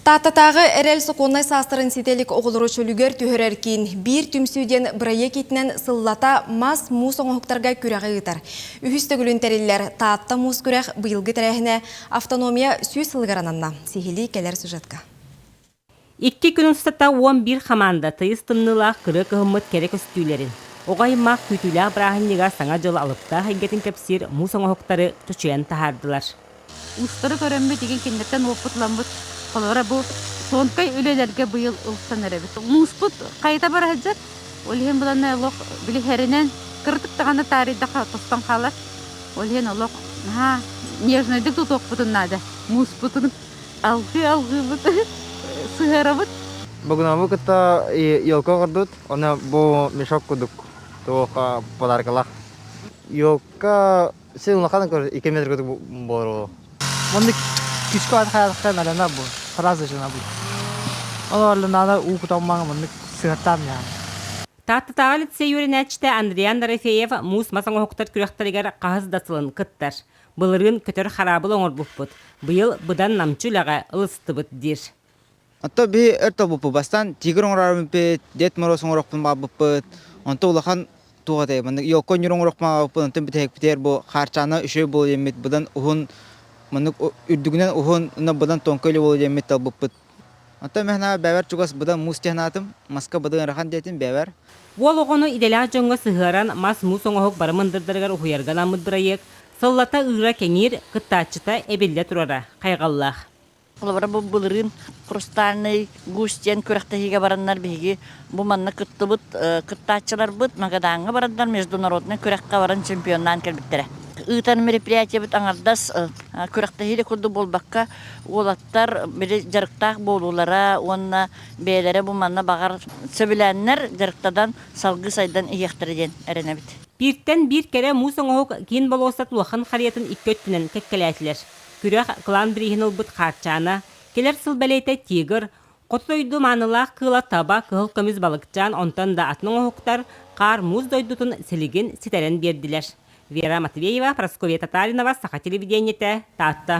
Тааттатааҕы Эрэл сокуоннай саастарын ситэ илик оҕолору чөлүгэр түһэрэр киин биир түмсүү диэн бырайыак иитинэн сыллата мас муус оҥоһуктарга күрэҕи ыытар. Үһүс төгүлүн тэриллэр Таатта муус күрэх быйылгы тэрээһинэ автономия 100 сылыгар ананна. Сиһилии кэлэр сюжетка. Икки күн устата 11 хамаанда тыйыс тымныылаах кырыа кыһыммыт кэрэ көстүүлэрин, оҕо аймах күүтүүлээх бырааһынньыга Саҥа дьыл алыптаах эйгэтин кэпсиир муус оҥоһуктары чочуйан таһаардылар. Уустары көрөммүт игин кинилэртэн уоппутуламмыт холобура бу тонкай үлэлэргэ быйыл ылсан эрэбит. Мууспут хайыта бара сылдьар, ол иһин буланна олох били хэринэн кыратык даҕаны таарыйдахха тостон хаалар. Ол иһин олох наһаа нежнайдык тутуохпутун наада. Мууспутун алгыы-алгыыбыт сыһыарабыт. Богунабы кытта елка оҥордут, оны бу мешок кудук туох подаркалаах. Елка Син улахан көр 2 метр курдук буолар Маннык күүскэ хайатахха налена бу сразу же бу. Ол орленана уу кутаммаҥа маннык сыһыаттаам яа. Тааттатааҕы лицей үөрэнээччитэ Андриан Дорофеев муус-мас оҥоһуктар күрэхтэригэр хаһыс да сылын кыттар. Былырыын көтөр хараабыл оҥорбуппут, быйыл быдан намчы үлэҕэ ылыстыбыт диир. Оттон биһи өр тобуппут бастаан тигр оҥорорбуппут, Дед Мороз оҥоруохпун баҕарбыппыт. Онтон улахан туох этэй, маннык елка ньуур оҥоруохпун баҕарбыппыт, онтон бүтэһикпитигэр бу хаарчаана үчүгэй буолуо диэммит быдан уһун, маннык үрдүгүнэн уһун, уонна быдан тонкой үлэ буолуо диэммит талбыппыт. Оттон мин санаабар бэйэбэр чугас быдан муус диэн маска быдан ыарахан диэтим бэйэбэр. Уол оҕону идэлээх дьоҥҥо сыһыаран мас-муус оҥоһук бары мындырдарыгар уһуйарга анаммыт бырайыак сыллата ыыра кэҥиир, кыттааччыта эбиллэ турара хайҕаллаах. Холобура, бу былырыын «Хрустальный гусь» диэн күрэхтэһиигэ бараннар биһиги бу манна кыттыбыт кыттааччыларбыт Магадаҥҥа бараннар международнай күрэххэ баран чемпионнаан кэлбиттэрэ. Ыытар мероприятиебыт аҥардас күрэхтэһии да курдук буолбакка, уолаттар били дьарыктаах буолуулара уонна бэйэлэрэ бу манна баҕар сөбүлээннэр дьарыктанан салгыы сайдан иһиэхтэрэ диэн эрэнэбит. Бииртэн биир кэрэ муус оҥоһук киин болуоссат улахан харыйатын икки өттүнэн кэккэлээтилэр. Күрэх кылаан бирииһин ылбыт Хаарчаана, кэлэр сыл бэлиэтэ Тигр, хоту дойду маанылаах кыыла таба, кыһыл көмүс балыкчаан, онтон да атын оҥоһуктар хаар-муус дойдутун силигин ситэрэн биэрдилэр. Вера Матвеева, Прасковья Татаринова, Саха телевидениетэ, Таатта.